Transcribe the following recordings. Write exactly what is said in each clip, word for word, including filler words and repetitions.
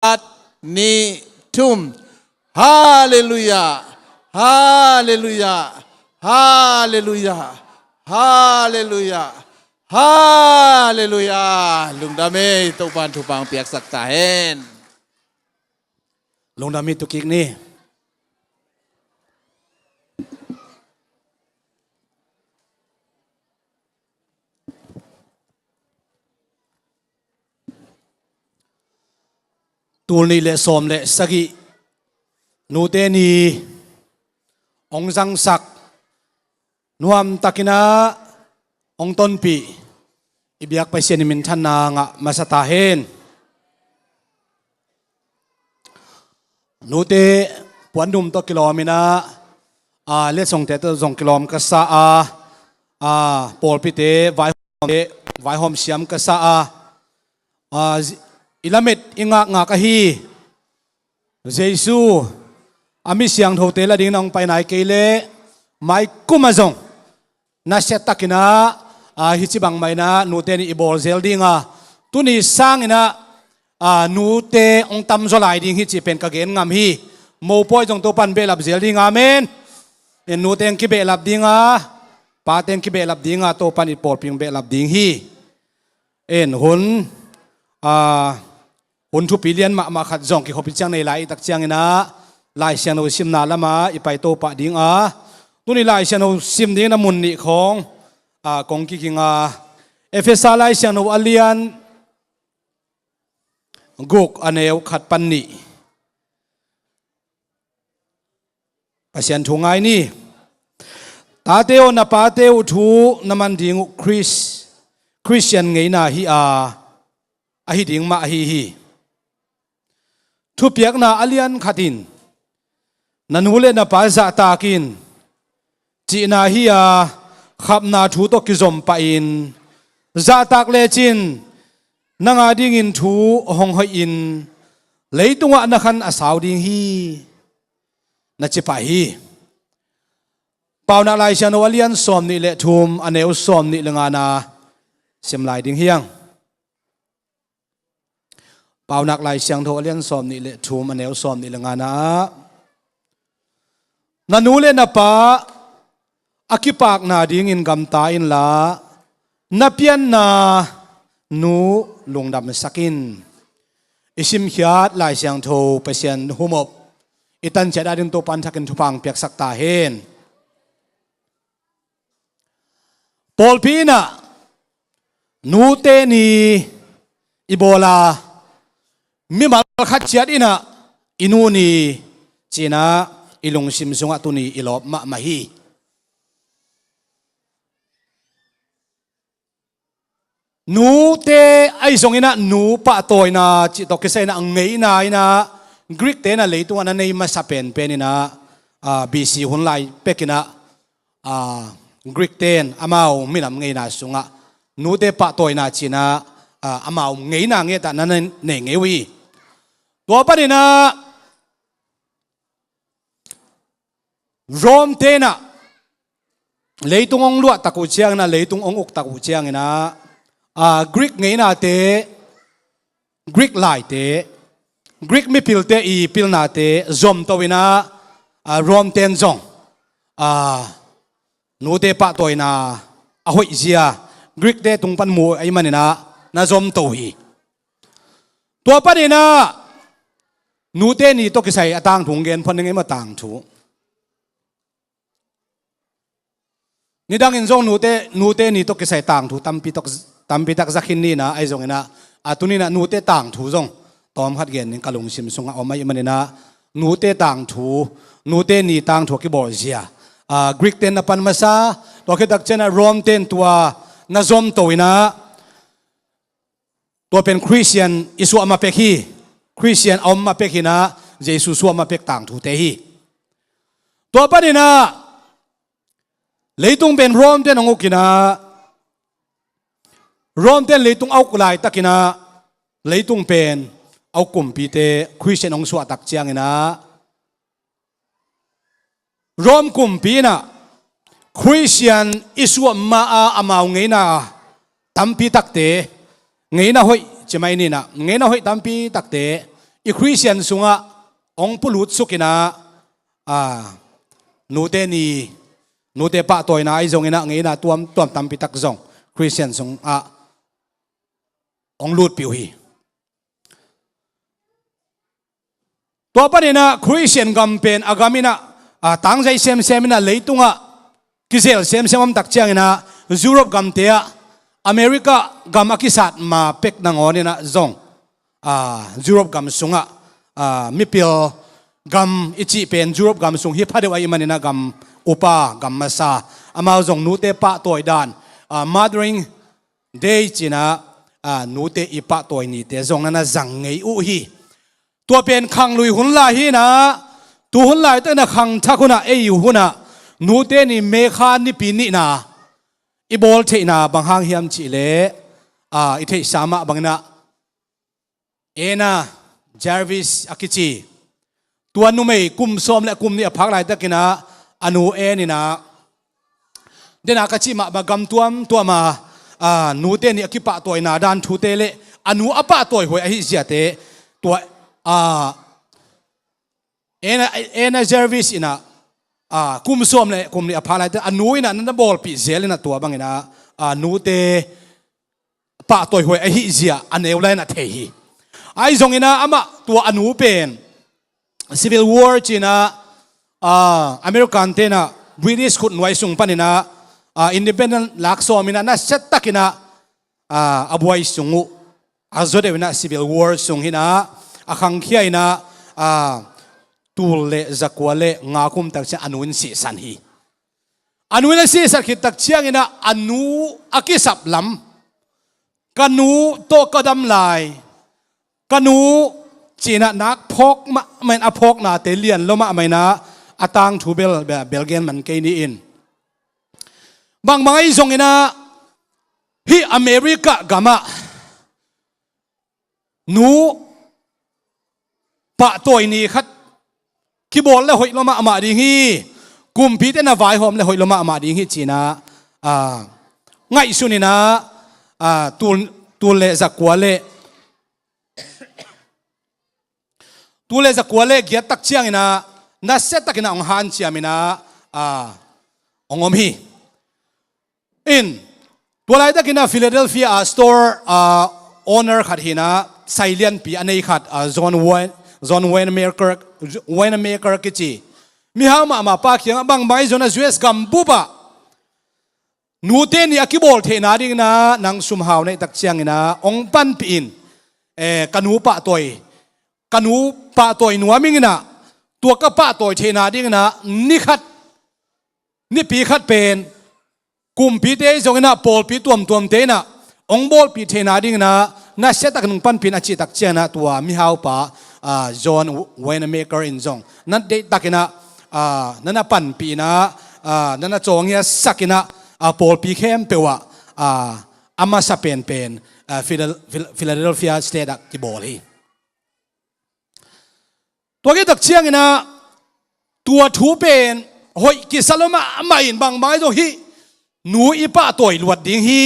Khat, nih, thum. Halleluiah. Halleluiah. Halleluiah. Halleluiah. Halleluiah. Lungdam ei, Topan thupha piaksak ta hen. Lungdam ei, tu kik ni. Tul nih le sawm le sagih, nute ni hong zangsak, nuamtakin ah hong tonpih i biak Pasian i minthanna ngah masa ta hen. Nute puandum tawh kilawm in ah, a, letsongte tawh zong kilawm ka sa a, a, pawlpite vaihawmte vaihawm siam ka sa a, a, i lamet i ngakngak ahi Jesu a mi siangthote la dingin hong pai nai kei leh mai kum ah zong nasia takin ah, a, hih ci bangmah in ah nute ni i bawl zel ding a, tuni sangin ah, a, nute hong tamzaw lai ding hi cih pen ka gen ngam hi. Mopawi zong Topan behlap zel ding, amen. En, nute hong kibehlap ding a, pate hong kibehlap ding a, Topan i pawlpi hong behlap ding hi. En, hun, a, hun thupi lian mahmah khat zong kikhop i ciang nei lai i tak ciangin ah, Lai Siangtho simna lamah i paito pah ding a, tuni Lai Siangtho sim dingin ah mun nih khawng, a, kong kiging a, Efesa Lai Siangtho a lian guk, a neu khat pan nih. Pasian thu ngai ni. Tate aw, na pate uh thu na man ding uh Khrist, Khristian ngeina hi a, ahi ding mah ahi hi. Thupiakna a lian khat in, na nu le na pa zahtak in, cihna hi a, khapna thu tawh kizom pah in, zahtak lecin nang a dingin thu hong hoih in, leitungah na khan a sau ding hi, na ci pah hi. Paunak Lai Siangtho a lian sawm nih le thum, a neu sawm nih le ngana sim lai ding hi hang. Paunak Lai Siangtho a lian sawm nih le thum, a neu sawm nih le ngana ah, na nu le na pa a kipakna dingin gamta inla, na pianna nu lungdamsak in. I simkhiat Lai Siangtho Pasian humop i tanciat a ding Topan thakin thupha hong piaksak ta hen. Pawlpi in ah nute ni i bawl a, mimal khat ciat in ah i nu ni ci-in ah i lungsim sungah tuni i lawp mahmah hi. Nute ahi zongin ah nu pahtawina cih tawh kisai in ah ngeina in ah Greek te in ah leitungah na nei masa penpen in ah, a, B C hun lai pek in ah, a, Greek ten amau minam ngeina sungah nute pahtawina ci-in ah, a, amau ngeina ngetah na nei, nei ngei uh hi. Tua panin ah Rome te in ah leitung hong luah tak uh ciangin ah, leitung hong uk tak uh ciangin ah, a, Greek ngeinate, Greek laite, Greek mipilte i pilnate zomto in ah, a, Rome ten zong, a, nute pahtawina a hoih zia Greek te tung pan mu ahih manin ah na zomto hi. Tua panin ah nute ni tawh kisai a tangthu hong gen phot ning ei maw, tangthu. Nidangin zong nute, nute ni tawh kisai tangthu tampi tawh, tampi tak za khin ni in ah, ahi zongin ah, a, tuni in ah nute tangthu zong tawm khat gen ning, ka lungsim sungah om ahih manin ah, nute tangthu, nute ni tangthu a kibawl zia, a, Greek ten na pan masa, tua khit tak ciangin ah Rome ten tua na zomto in ah, tua pen Khristian i suah ma pek hi. Khristian a om ma pek hi in ah, Jesu suah ma pek tangthute hi. Tua panin ah leitung pen Rome ten hong uk in ah, Rome ten leitung a uk laitakin ah, leitung pen a uk kumpite Khristian hong suah tak ciangin ah, Rome kumpi in ah Khristian i suah ma a amau ngeina tampi takte, ngeina hoih ci mai ni in ah, ngeina hoih tampi takte i Khristian sungah hong pulutsuk inah, a, nute ni, nute pahtawina ahi zongin ah ngeina tuamtuam tampitak zong Khristian sungah hong lutpih uh hi. Tua paninah Khristian gam pen a gam inah, a, tangzai semsem inah leitungah kizel semsem om tak cianginah Europe gamte ah America gam a kisat ma pek nangawn inah zong, a, Europe gam sungah, a, mipil gam i cih pen Europe gam sung hi phadeuh ahih maninah gam upa, gam masa, amau zong nute pahtawi dan, a, Mothering Day cinah, a, nute i pahtawi nite zong nana zang ngei uh hi. Tua pen khanglui hun lai hinah, tu hun laitakinah khangthak hunah ei uh hunah nute ni May kha nipi nihna i bawl theihna bang hang hiam cihleh, a, i theihsa mah banginah Anna Jarvis a kici tua numei kum sawm le kum nih a phak laitakinah a nu Anna inah, dena ka cih mahmah gam tuamtuama, a, nute nih a kipahtawina dan thute le a nu a pahtawi huai ahi ziate tua, a, Anna, Anna Jarvis inah, a, kum sawm le kum nih a phak laitakin a nu inah nana bawlpih zel inah tua banginah, a, nute pahtawi huai ahi zia a neu lai inah thei hi. Ahi zonginah amah tua a nu pen Civil War cinah, a, American tenah British khutnuai sung paninah, a, independent lak sawm inah nasiatakinah, a, a buai sung uh a zaw deuh inah Civil War sung hinah a khangkhia inah, a, tul le zakua le nga kum tak ciang a nu in sihsan hi. A nu in a sihsak khit tak cianginah a nu a kisap lam, ka nu tawh ka dam lai, ka nu cinah nak phawk mahmah in a phawknate lian lo mahmah inah a tangthu bel, bel, bel gen man kei ni in. Bangbang ahi zonginah hih America gamah nu pahtawi ni khat kibawl le hoih lo mahmah ding hi. Kumpite na vaihawm le hoih lo mahmah ding hi cinah, a, ngaihsun inah, a, tul, tul le zakua le, tul le zakua le giat tak cianginah nasiatakinah hong hanciam inah, a, hong om hi. In, tua laitakinah Philadelphia a store, a, owner khat hinah sai lianpi a nei khat, a, John Wan-, John Wanamaker, Wanamaker kici mihau mahmah pa kiangah bangbang ahi zonginah U S gam bupah nute nih a kibawl theihna dinginah nang sumhau neih tak cianginah hong panpih in, e, ka nu pahtawi, ka nu pahtawi nuam inginah tua ka pahtawi theihna dinginah ni khat, nipi khat pen kumpite ahi zonginah pawlpi tuamtuamte inah hong bawlpih theihna dinginah nasiatakin hong panpih in a cih tak cianginah tua mihaupa, a, John Wanamaker in zong na deihtakinah, a, nana panpih inah, a, nana cawnghiasak inah, a, pawlpi khempeuh ah, a, a masa penpen, a, Phila-, Phila-, Philadelphia state ah kibawl hi. Tua khit tak cianginah tua thu pen hoih kisa lo mahmah in bangbang ahi zong hih nu i pahtawi luat ding hi.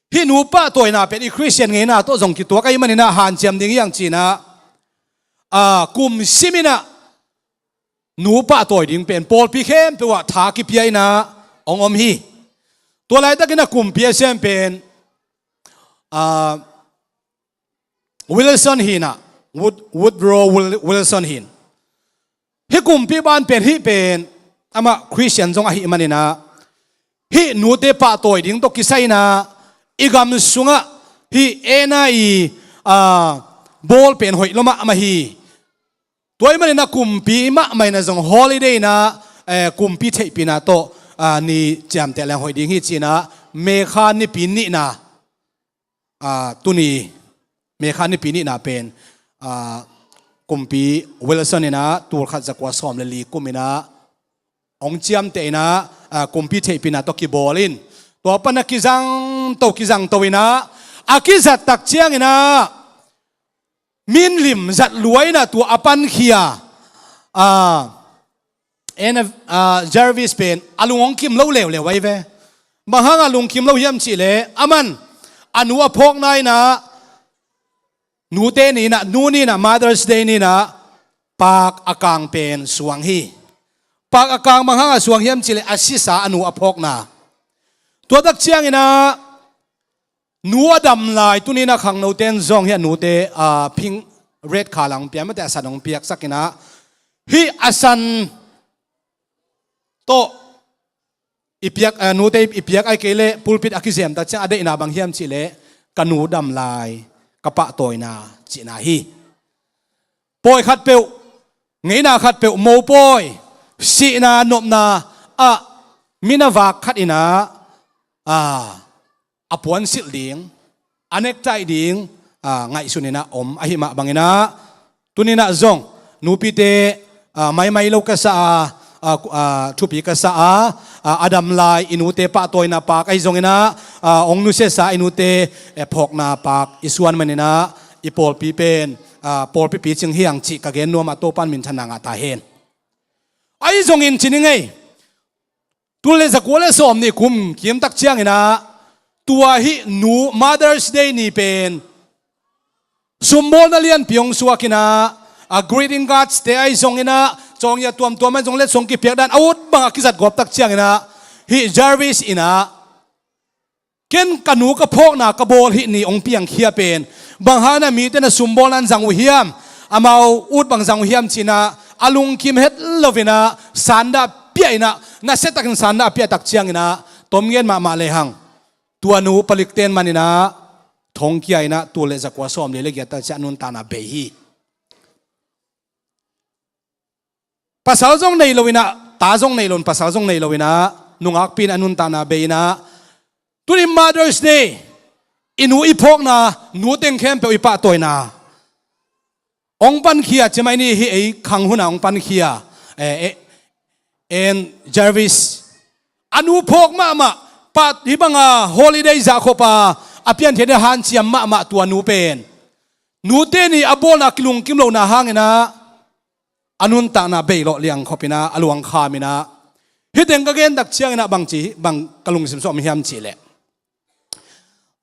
Hih nu pahtawina pen i Khristian ngeina tawh zong kituak ahih maninah hanciam ding hi hang cinah, a, kum sim inah nu pahtawi ding pen pawlpi khempeuh ah tha kipia inah hong om hi. Tua laitakinah kumpi a sem pen, a, Wilson hinah, Wood-, Woodrow Wil-, Wilson hin. Hih kumpi ban pen, hih pen amah Khristian zong ahih maninah hih nute pahtawi ding tawh kisai inah i gam sungah hih Anna i, a, bawl pen hoih lo mahmah hi. Tua ahih maninah kumpi mahmah inah zong holiday inah, e, kumpi theihpihna tawh, a, ni ciamteh leng hoih ding hi cinah May kha nipi nihna, a, tuni May kha nipi nihna pen, a, kumpi Wilson inah tul khat zakua sawm le li kum inah hong ciamteh inah, a, kumpi theihpihna tawh kibawl in tua panah kizangto kizangto inah a kizat tak cianginah min lim zat lua inah tua a pankhia, a, Anna, a, Jarvis pen a lung hong kim lo leuleu ahi ve. Bang hangah lungkim lo hiam cihleh aman a nu a phawkna inah nute ni-in ah, nu ni-in ah, Mother's Day ni-in ah, paak a kang pen suang hi. Paak a kang bang hangah suang hiam cih leh a sisa a nu a phawkna. Tua tak ciangin ah, nu a dam lai, tuni-in ah khangnote in zong hih a nute, aa, pink, red color hong pia, mate, a san hong piaksak in ah, hih a san tawh i piak, aa, nute i piak, ahih kei leh pulpit a kizem tak ciang a deihna bang hiam cih leh, ka nu dam lai ka pahtawina cihna hi. Pawi khatpeuh, ngeina khatpeuh, mopawi, sihna nopna ah mi na vak khat in ah, aa, a puansilh ding, a nektaih ding, aa, ngaihsun in ah om ahih mah bangin ah, tuni-in ah zong nupite, aa, maimai lo ka sa a, aa, aa, thupi ka sa a, aa, a dam lai i nute pahtawina paak ahi zongin ah, aa, hong nusiasa i nute, eh, phawkna paak i suan manin ah, i pawlpi pen, aa, pawlpi picing hi hang cih ka gen nuam a, Topa'n minthanna ngah ta hen. Ahi zongin ci ning ei, tul le zakua le sawmnih kum kim tak ciangin ah, tua hih nu Mother's Day ni pen sumbawlna lianpi hong suak in ah, a greeting cards te ahi zongin ah, cawngya tuamtuam ahi zong, letsong kipiak dan a ut bang a kizat gawp tak ciangin ah, hih Jarvis in ah, ken ka nu ka phawkna ka bawl hih ni hong piangkhia pen, bang hangin ah mite na sumbawlna in zang uh hiam, amau ut bang zang uh hiam ci-in ah, a lungkim het lo-in ah, sandah pia in ah, nasiatakin sandah a pia tak ciangin ah, tom ngen mahmah lehang, tua nu palikte in man in ah, thongkia in ah, tul le zakua sawmli le giat tak ciang a nuntakna bei hi. Pasal zong nei lo-in ah, ta zong nei lo-in, pasal zong nei lo-in ah, nungakpi in a nuntakna bei in ah, tuni Mother's Day, i nu i phawkna, nu teng khempeuh i pahtawina hong pankhia, ci mai ni, hih ei khang hun ah hong pankhia, eh, eh, en Jarvis, a nu phawk mahmah, pat hih banga holiday zahkhop a, a pianthei ding hanciam mahmah tua nu pen, nute ni a bawlna kilungkim lohna hangin ah, a nuntakna bei lawh liangkhop in ah, a luang kham in ah, hih teng ka gen tak ciangin ah bang ci, bang ka lungsim sung om hiam cih leh,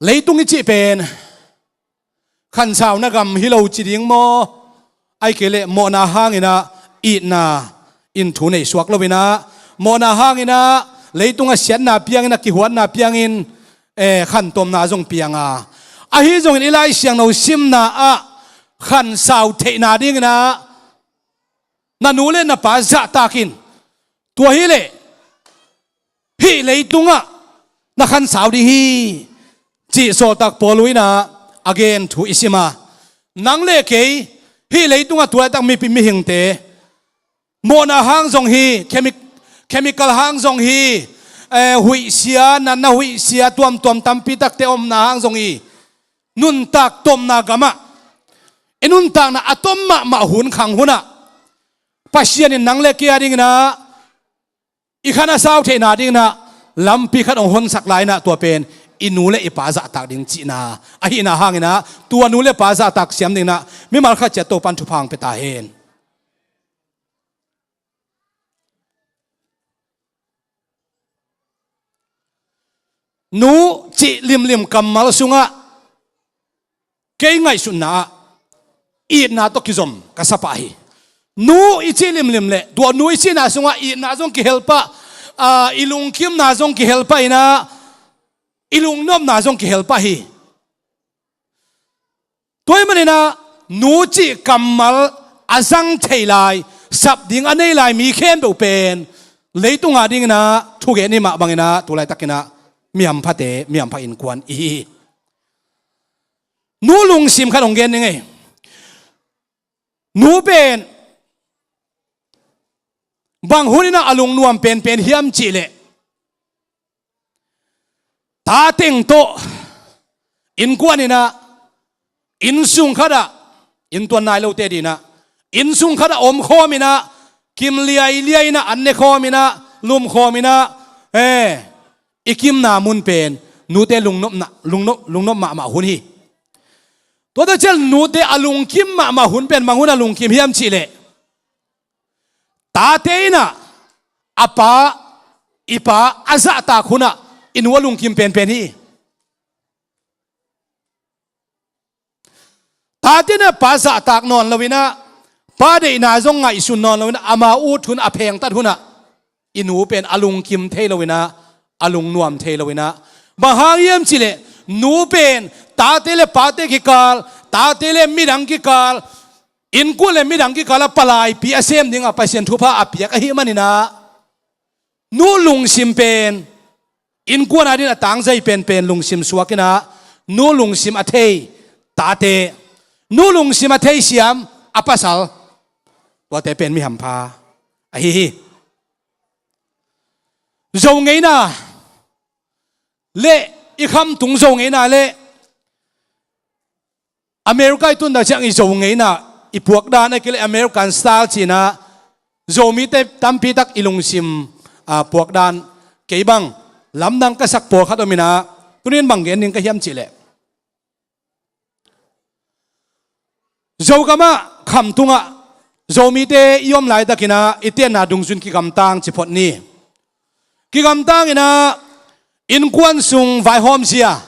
leitung i cih pen khansauna gam hi lo ci ding maw, ahih kei leh mawhna hangin ah itna in thu nei suak lo-in ah, mawhna hangin ah leitung a siatna piangin ah, kihuatna piangin, eh, khantomna zong piang a, ahi zongin i Lai Siangtho simna ah khansau theihna dingin ah na nu le na pa zahtak in, tua hi leh hih leitungah na khansau ding hi, cih sawltak Paul in ah a gen thu i sim a, nang le kei hih leitungah tu laitak mipi mihingte, mawhna hang zong hi, chemi-, chemical hang zong hi, eh, huihsia, natna huihsia tuamtuam tampi takte omna hang zong hi, nuntak tomna gamah, i nuntakna a tom mahmah hun, khang hun ah, Pasian in nang le kei a dingin ah, i khan a sau theihna dingin ah lampi khat hong honsak lai-in ah, tua pen i nu le i pa zahtak ding cihna ahihna hangin ah, tua nu le pa zahtak siam dingin ah mimal khat ciat Topa'n thupha hong pia ta hen. Nu cih limlim kammal sungah kei ngaihsutna ah itna tawh kizom ka sa pah hi. Nu i cih limlim le tua nu i cihna sungah itna zong kihel pah, aa, i lungkimna zong kihel pah in ah, i lungnopna zong kihel pah hi. Tua ahih manin ah nu cih kammal a zang thei lai, sap ding a nei lai mi khempeuh pen leitung a dingin ah thugen i hih mah bangin ah tu laitakin ah mi hamphate, mi hampha innkuan i hi hi. Nu lungsim khat hong gen ning ei. Nu pen bang hun in ah a lungnuam penpen hiam cih leh, ta teng tawh innkuan in ah, innsung khat ah, inntuan nai lote dingin ah, innsung khat ah omkhawm in ah, kim liailiai in ah, an ne khawm in ah, lum khawm in ah, eh, i kimna mun pen nute lungnopna, lungnop, lungnop mahmah hun hi. Tua tak ciang nute a lungkim mahmah hun pen bang hun a lungkim hiam cih leh, tate in ah a pa, i pa a zahtak hun ah i nu a lungkim penpen hi. Tate na pa zahtak nawn lo inah, pa deihna zong ngaihsun nawn lo inah, amau ut hun a phengtat hunah i nu pen a lungkim thei lo inah, a lungnuam thei lo inah. Bang hang hiam cihleh, nu pen tate le pate kikal, tate le midang kikal, innkuan le midang kikal a palaipi a sem dingah Pasian thupha a piak ahih maninah, nu lungsim pen, innkuan adin a tangzai penpen lungsim suak inah, nu lungsim a thei tate, nu lungsim a thei siam a pasal, tuate pen mi hampha ahi hi. Zo ngeina le i khamtung zo ngeina le America i tun tak ciang i zo ngeina, i puakdan a kileh American style cinah, Zomite tampi tak i lungsim, a, puakdan, kei bang lamdang ka sak pawlkhat om inah, tunin bang gen ding ka hiam cihleh, Zogamah khamtungah Zomite i om laitakinah i tenna dungzun kigamtang ci phot ni. Kigamtang inah innkuan sung vaihawm zia,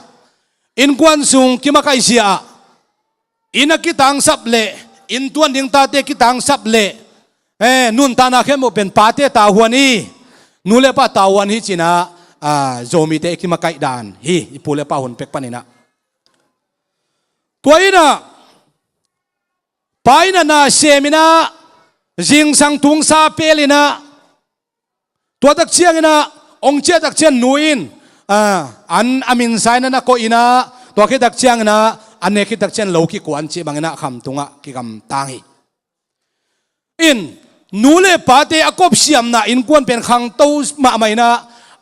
innkuan sung kimakaih zia ah, inn a kitangsap leh, inn tuan ding tate kitangsap leh, eh, nuntakna khempeuh pen pate tavuan hi, nu le pa tavuan hi cinah, a, Zomite i kimakaih dan hi, i pu le pa hun pek paninah. Tua inah pa inah na sem inah, zingsang tungsa pel inah, tua tak cianginah ong ciah tak ciang nu in, a, an a minsa inah na koih inah, tua khit tak cianginah an nek khit tak ciang lo kikuan cih banginah khamtungah kigamtang hi. In, nu le pate a kopsiamna innkuan pen khangto mahmah inah,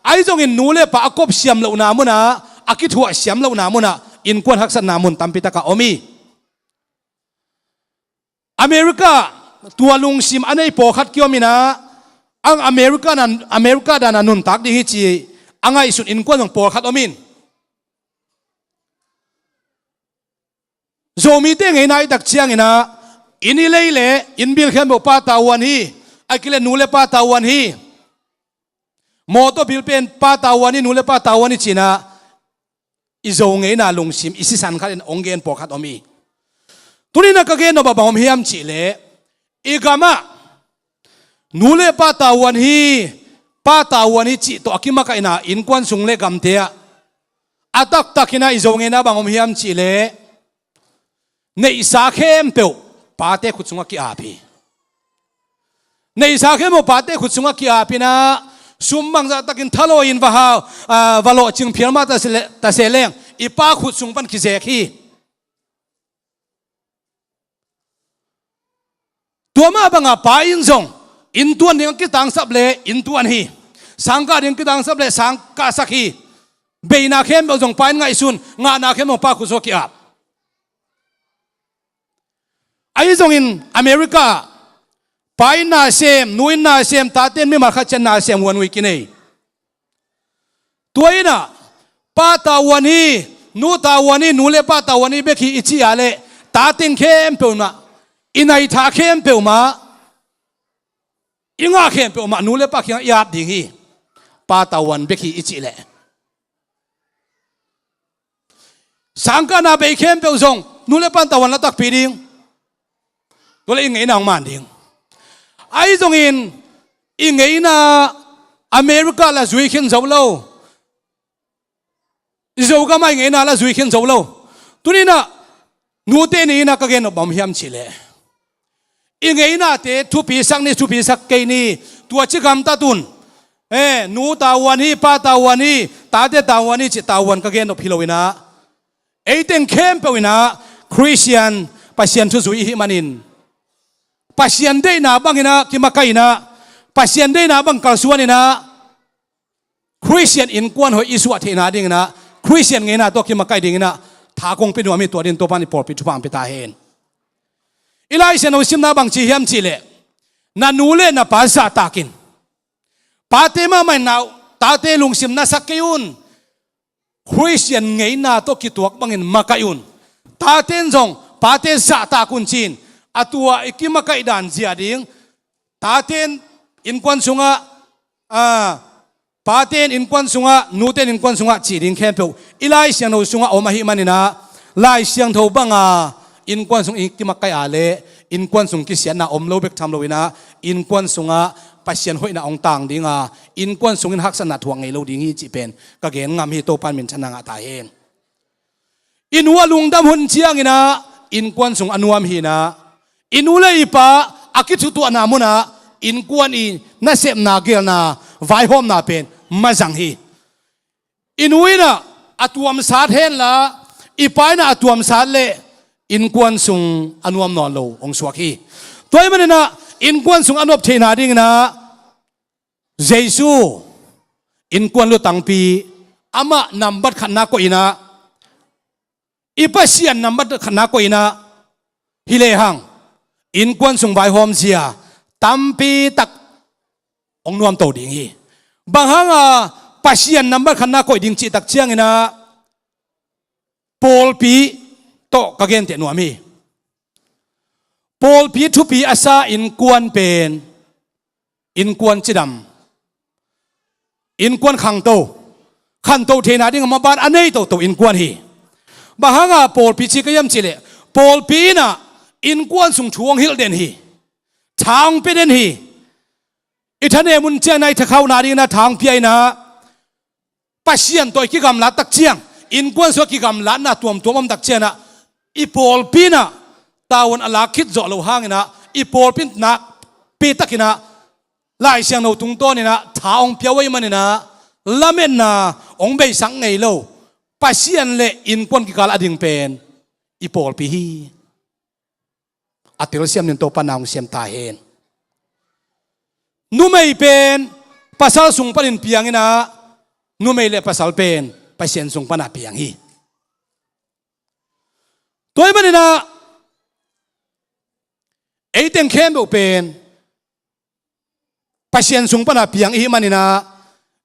ahi zongin nu le pa a kopsiam lohna munah, a kithuahsiam lohna munah innkuan haksatna mun tampi takah om hi. America tua lungsim a nei pawlkhat kiom inah, ang America na, America dana nuntak ding hi ci a ngaihsun innkuan zong pawlkhat om in. Zomite ngeina i tak cianginah, inn i lei le inn bil khempeuh pa tavuan hi, a kileh nu le pa tavuan hi, mawtaw bil pen pa tavuan hi, nu le pa tavuan hi cinah, i zo ngeina lungsim i sisan khat in ong gen pawlkhat om hi. Tuninah ka gen nop a bang om hiam cihleh, i gamah nu le pa tavuan hi, pa tavuan hi cih tawh a kimakaihna innkuan sung le gamte ah, a taktakinah i zo ngeina bang om hiam cihleh, neihsa khempeuh pate khut sungah ki-ap hi. Neihsa khempeuh pate khut sungah ki-ap inah, sum bangzah takin thalo in va hau, a, va lawhcing phial mah ta se le, ta se leng, i pa khut sung pan kizek hi. Tua mah bangah pa in zong inn tuan ding a kitangsap le inn tuan hi, sangkah ding kitangsap le sangkahsak hi. Beina khempeuh zong pa in ngaihsun, ngahna khempeuh pa khut sungah ki-ap. Ahi zongin America, pa in na sem, nu in na sem, tate in mimal khat ciang na sem huan uh i kinei. Tua inah, pa tavuan hi, nu tavuan hi, nu le pa tavuan hi bek hi i cih a leh, tate in khempeuh mah, i naitha khempeuh mah, i ngah khempeuh mah nu le pa kiangah i ap ding hi. Pa tavuan bek hi i cih leh, sangkahna bei khempeuh zong nu le pa in tavuan la takpi ding. Tua le i ngeina hong man ding. Ahi zongin i ngeina America la zui khin zo lo. I Zogamah i ngeina la zui khin zo lo. Tuninah nute ni inah ka gen nop bang om hiam cihleh, i ngeinate thupisak ni, thupisak kei ni, tua ci gamtat un. Eh, nu tavuan hi, pa tavuan hi, tate tavuan hi cih tavuan ka gen nop hi lo inah, ei teng khempeuh inah Khristian, Pasian thu zui i hih manin, Pasian deihna banginah kimakaih inah, Pasian deihna bang kalsuan inah, Khristian innkuan hoih i suah theihna dinginah, Khristian ngeina tawh kimakaih dinginah tha kong pia nuam hi. Tua dingin Topa in i pawlpi thupha hong pia ta hen. I Lai Siangtho simna bang ci hiam cihleh, na nu le na pa zahtak in, pate mahmah in na tate lungsim na sak kei un. Khristian ngeina tawh kituak bangin makaih un. Tate in zong pate zahtak un ci-in, a tua i kimakaih dan zia ding, tate in innkuan sungah, a, pate in innkuan sungah, nute in innkuan sungah cih ding khempeuh i Lai Siangtho sungah om ahih maninah, Lai Siangtho banga Innkuan sung i kimakkai a le innkuan sung kisiatna om lo bek tham loinah innkuan sungah Pasian hoihna hong tang dinga innkuan sungin haksatna thuak ngei lo ding hi cih pen ka gen ngam hi. Topan minthanna ngah ta hen. I nu a lungdam hun cianginah innkuan sung a nuam hinah i nu le i pa a kithutuahna munah innkuan i nasepna gelna vaihawmna pen mazang hi. I nu inah a tuamsat henla i pa inah a tuamsat leh innkuan sung a nuam nawn lo hong suak hi. Tua ahih maninah innkuan sung a nuam theihna dinginah Jesu innkuan lutangpi amah nambat khatna koihinah i Pasian nambat khatna koihinah hi lehang innkuan sung vaihawm zia tampi tak hong nuamto ding hi. Bang hanga Pasian nambat khatna koih ding cihtak cianginah pawlpi tawh ka genteh nuam hi. Pawlpi thupi a sa innkuan pen innkuan cidam, innkuan khangto, khanto theihna ding a maban a nei toto innkuan hi. Bang hanga pawlpi ci ka hiam cihleh pawlpi inah innkuan sung thu hong hilh den hi. Tha hong pia den hi. I thanem hun cianginah i thakhauhna dinginah tha hong pia inah Pasian tawh i kigamlat tak ciang innkuan sungah kigamlatna tuamtuam om tak cianginah i pawlpi inah tavuan a lak khit zawh loh hanginah i pawlpi in nakpi takinah Lai Siangtho tungtawninah tha hong pia uh ahih maninah lametna hong beisak ngei lo Pasian le innkuan kikal a ding pen i pawlpi hi. A telsiam nin Topa na hong siam ta hen. Numei pen pasal sung panin pianginah numei le pasal pen Pasian sung pana piang hi. Tua ahih maninah eiteng khempeuh pen Pasian sung pana piang ihih maninah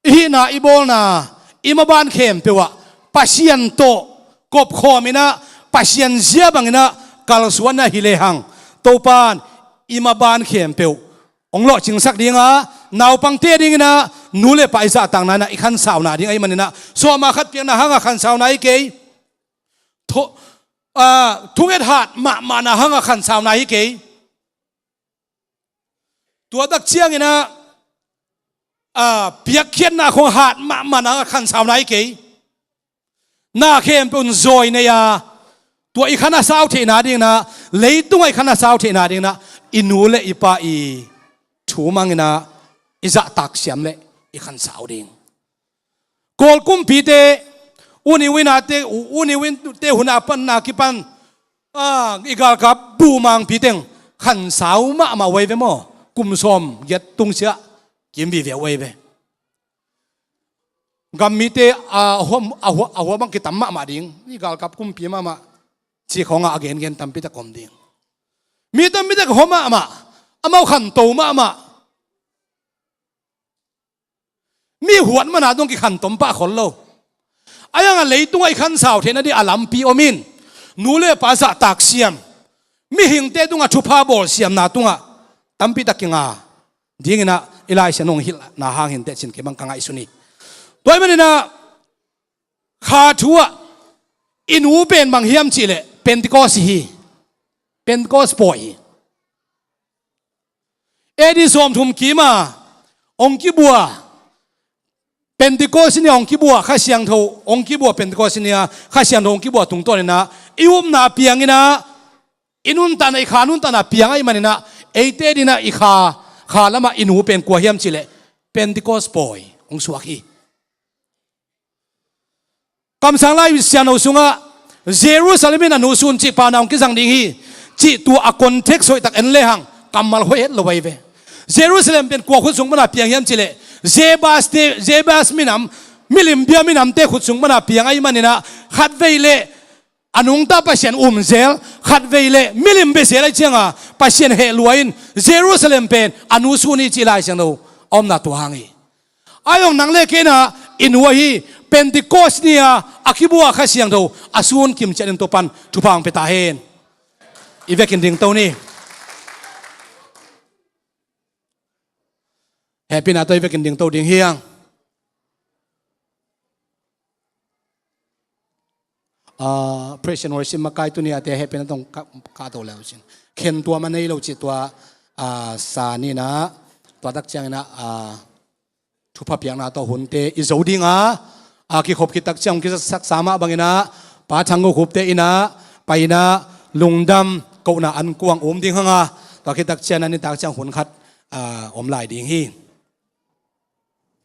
i hihna i bawlna i maban khempeuh ah Pasian tawh kopkhawminah Pasian zia banginah kalsuanna hi lehang Topan i maban khempeuh hong lawhcingsak dinga naupangte dinginah nu le pa i zahtakna inah i khansauna ding ahih maninah sawma khat piakna hanga khansauna hi kei. Thu-, a, thunget hat mahmahna hanga khansauna hi kei. Tua tak cianginah a, piakkhiatna khong hat mahmahna hanga khansauna hi kei. Na khempeuh in zawi nei a tua i khan a sau theihna dinginah leitungah i khan a sau theihna dinginah i nu le i pa i thu manginah i zahtak siam le i khansau ding. Kawl kumpite, uni winate, uni winte hun a panna kipan a, i galkap bumangpi teng khansau mahmah uh ahi ve maw? Kum sawm giat tungsiah kim vive uh ahi ve. Gammite a hua, a hua, a hua bang kitam mahmah ding. I galkap kumpi mahmah cih khawngah a gengen tampi tak om ding. Mi tampi tak hua mahmah, amau khanto mahmah. Mi huat mana dong kikhantom pah khol lo. A yangah leitungah i khansau theihna ding a lampi om in nu le pa zahtak siam, mihingte tungah thupha bawl siamna tungah tampi tak kinga dinginah i Lai Siangtho hong hilhna hang hinteh cin kei bang ka ngaihsun hi. Tua ahih maninah kha thu ah i nu pen bang hiam cihleh Pentecost hi. Pentecost pawi hi. A D sawmthum kima hong kibua Pentecost ni a hong kibua Kha Siangtho hong kibua Pentecost ni a Kha Siangtho hong kibua tungtawninah i upna pianginah i nuntakna, i kha nuntakna piang ahih maninah eite dinah i kha, kha lamah i nu pen kua hiam cihleh Pentecost pawi hong suak hi. Kamsang Lai Siangtho sungah Jerusalem in a nu sun cih pauna hong kizang ding hi cih tua a context hoihtak en lehang kammal hoih het lo ahi ve. Jerusalem pen kua khut sung pana piang hiam cihleh Jebus te, Jebus minam, milim bia minamte khut sung pana piang ahih maninah khatvei leh a nungta Pasian um zel, khatvei leh milim bia zel ahih cianga Pasian heh lua in Jerusalem pen a nu sun hi cih Lai Siangtho a omna tua hang hi. Ahi zong nang le kei inah i nu ahi Pentecost ni a a kibua Kha Siangtho a sun kimciat in Topan thupha hong pia ta hen. I vekin dingto ni. Hehpihna tawh i vekin dingto ding hi hang. ah, praise and worship makai tuni a te hehpihna tawh ka, ka to le uh cin. Khen tuam a nei lo ci tua, ah, sa ni na, tua tak ciangin ah, ah, thupha piakna tawh hunte i zo ding a, a kikhop khit tak ciang hong kisaksa mah bangin ah, Pa Thang Go Khup te in ah, pai in ah, lungdam kohna an kuang um ding hang a, tua khit tak ciang a nitak ciang hun khat, ah, om lai ding hi.